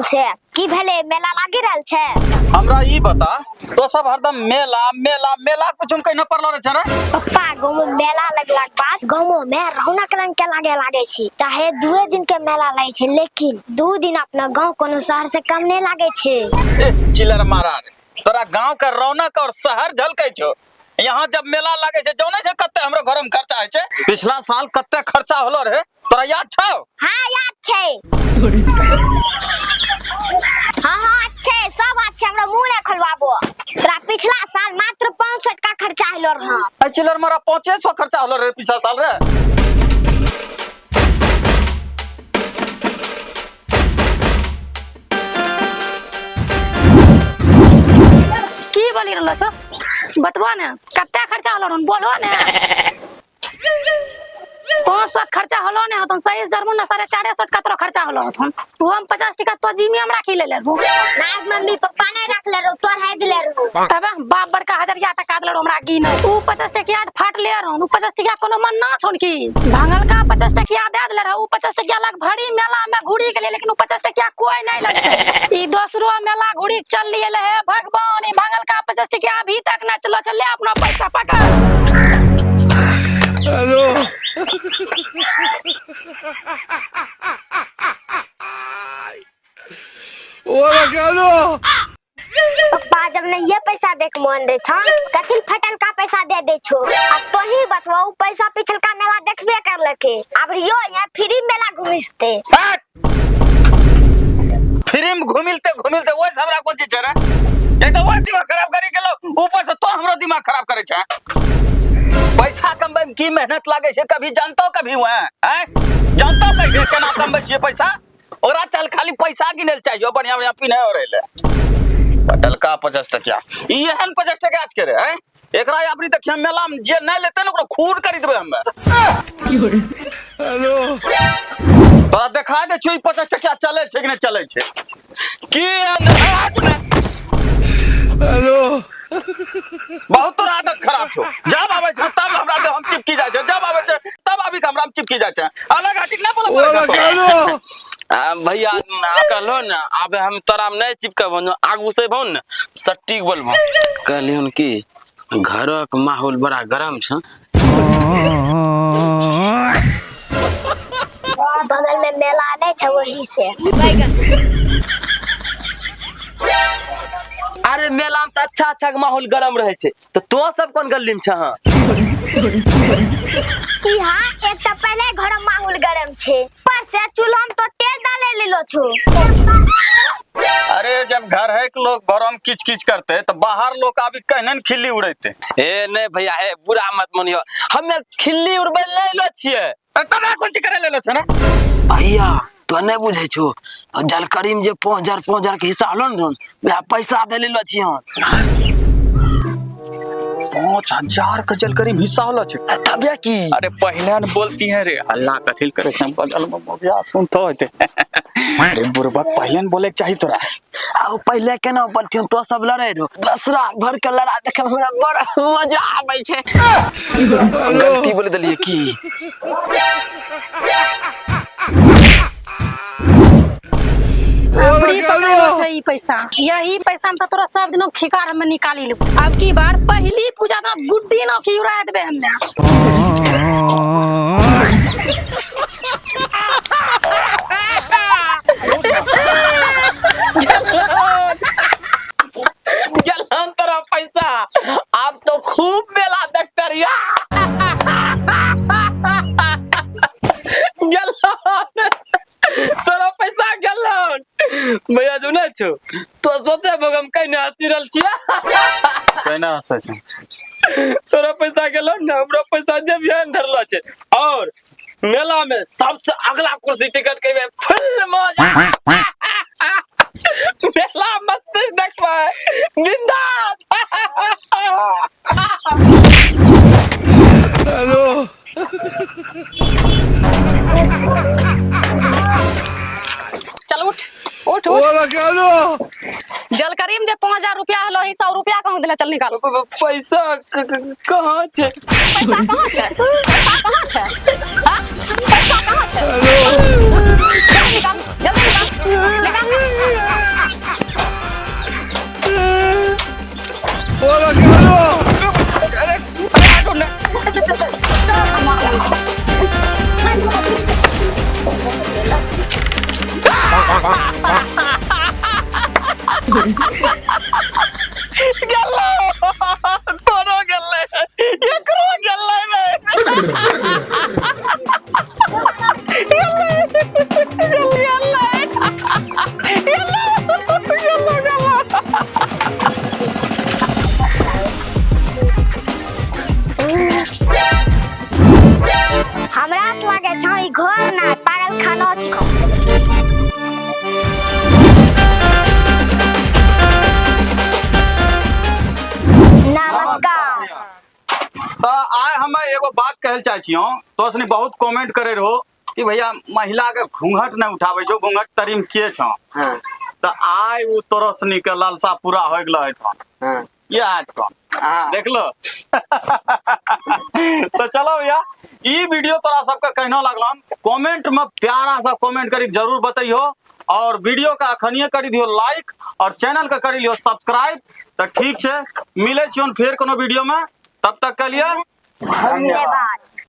मोटरसाइकिल से। की भेलै, मेला लागि रहल छै? हमरा ई बता, तो सब हरदम मेला मेला मेला कुछ हम कहीं पड़लो रहे छै रे? पप्पा, गाँव में मेला लगला के बाद गाँवो में रौनक रंग के लागे लागे छै। चाहे 2 दिन के मेला लगे छै, लेकिन 2 दिन अपना गाँव कोनो शहर से कम नहीं लागे छै। ए चिलर मारा रे, तोरा गाँव के रौनक और शहर झलकै छौ। यहाँ जब मेला लागे छै जानै छै कते हमरो घर में खर्चा होइ छै? पिछला साल कते खर्चा होलो रहे तोरा याद छौ? हाँ याद छै। हाँ हाँ अच्छे सब अच्छे, हमरा मुंह नहीं खोलवाबो। तोरा पिछला साल मात्र 500 टका खर्चा होलो रहा। ए चिलर मारा 500 खर्चा होलो रहे पिछला साल रे। की बोली रहलो छौ बतबो ने, कते खर्चा होलो रहन बोलो ने। 500 खर्चा होलो ने होतन, सही से जरबो ने 450 टका तोरा खर्चा होलो होतन। वो हम 50 टका तो जिमी हम राखी ले लेबो। ना मम्मी पप्पा नहीं रख ले रहो, तोर है दिले रहो। तबे बाप बड़का हजरिया टका देले रहो हमरा की नहीं। ऊ 50 टकिया फाट ले रहो, ऊ 50 टकिया कोनो मन ना छोन की। भांगल का 50 टकिया दे देले रहो, ऊ 50 टकिया लग भरी मेला में घुरी गेले, लेकिन ऊ 50 टकिया कोई नहीं लगते। ई दोसरो मेला घुरी चल लिए ले हे भगवान, ई भांगल का 50 टकिया अभी तक ना चलो, चल ले अपना पैसा पकड़। हेलो। पप्पा जब नहीं ये पैसा देख मन रे छन, कथिल फटल का पैसा दे दे छो। अब तो ही बतवा, उ पैसा पिछल का मेला देखबे कर लके, अब रियो यहाँ फ्री मेला घुमिसते। हट! फ्री में घुमिलते घुमिलते ओइ से हमरा कोन चीज छै रे? एक तो ओइ दिमाग खराब करी गेलो, ऊपर से तो हमरो दिमाग खराब करे छै। पैसा कमबै में की मेहनत लागे छै कभी जानतो कभी वह, हैं? जानतो कभी केना कमबै छियै पैसा? ओकरा चल खाली पैसा गिने ले चाहियो, बढ़िया बढ़िया पिन्हे ओढ़े ले। पटलका 50 टकिया, ई एहन 50 टकिया आज के रे, हैं? एकरा अबरी देखिए मेला में जे नहीं लेते ने ओकरा खून करी देबै हमे। हेलो। तोरा देखा दे छियो ई 50 टकिया चले छै कि नहीं चले छै। की एहन हेलो। बहुत तोरा आदत खराब छौ। जब आबै छै तब हमरा दे हम चिपकी जाइ छै, जब आबै छै तब आबि के हमरा में चिपकी जाइ छै। अलग हटिक नहि बोलऽ पड़ै छै तोरा। भैया, आ कहलो ने, आबे हम तोरा में नहीं चिपकबो ने, आगू से भौ ने, सटीक बोलबो। कहलियन कि घरक माहौल बड़ा गरम छै। बगल में मेला नहीं छै वही से। अरे मेला में तो अच्छा अच्छा के माहौल गरम रहे छै, तो तो सब कोन गली में छह? यहाँ एक तो पहले घर में माहौल गरम छै, पर से चूल्हा में तो तेल डाले लेलो छो। अरे जब घर है के लोग घरों में किच किच करते तो बाहर लोग आबि कहने न खिल्ली उड़ेते। ए नहीं भैया, ए बुरा मत मानियो, हमें खिल्ली उड़बै ले लो छियै। तब कोन चीज करे लेलो छै ना? भैया तो नहीं बुझे छो, जलकरी में जे 5000 5000 के हिस्सा होलो न, वएह पैसा दे लेलो छी हम। 5000 के जलकरी में हिस्सा होलो छै। तबे की? अरे पहले न बोलती है रे, अल्लाह कथिल करे छै, बगल में मोबिया सुनतो होते। अरे बुरबक पहले न बोले के चाही तोरा। आ उ पहले केना बोलती तो सब लड़े रहो, दूसरा घर के लड़ा देखे हमरा बड़ा मजा आबै छै। गलती बोल देलिए की? अबरी पकड़लो छै ई पैसा, यही पैसा में तो तोरा सब दिनों खिकार हमें निकाली लेबो। अब की बार पहली पूजा ना गुड्डी ना की उड़ा देबे हमने। गेलन तोरा पैसा, अब तो खूब मेला देखते रहिया। गेलन तोरा पैसा गेलन। भैया जो नहीं छो तो सोचे भगम कहीं हंसी रहल छिया। कहीं हंसै छै। तोरा पैसा गेलन ना, हमरा पैसा जेबिया में धरलो छै। और मेला में सबसे अगला कुर्सी टिकट के फुल मौज। मेला मस्ती देखबै बिंदास। हेलो। चल उठ उठ उठ। हेलो। जलकरी में जे 5000 रुपया हलो, ही 100 रुपया कहाँ दिला? चल निकाल। पैसा कहाँ छै? पैसा कहाँ छै? पैसा कहाँ छै? हाँ? पैसा कहाँ छै? जल्दी निकाल, जल्दी निकाल। अरे अरे हटो ना। गेलै, तोरो गेलै, एकरो गेलै रे। हमरा तऽ लागे छौ ई घर ना पागल खाना छौ। नमस्कार। तऽ आइ हम एगो बात कहै लए चाहै छियौ, तो सनी बहुत कमेंट करे रहो कि भैया महिला के घूंघट नहीं उठाबै छौ, घूंघट तरीम के छौ। तऽ आइ ओ तोरो सनी के लालसा पूरा हो गेलो है। ये आज को देख लो। तो चलो भैया, ई वीडियो तोरा सबके कहना लगलन, कमेंट में प्यारा सा कमेंट करी जरूर बतैयो और वीडियो का अखनिए करी दियो लाइक और चैनल का करी लियो सब्सक्राइब। तो ठीक छै, मिले छियौन फेर कोनो वीडियो में, तब तक के लिए धन्यवाद।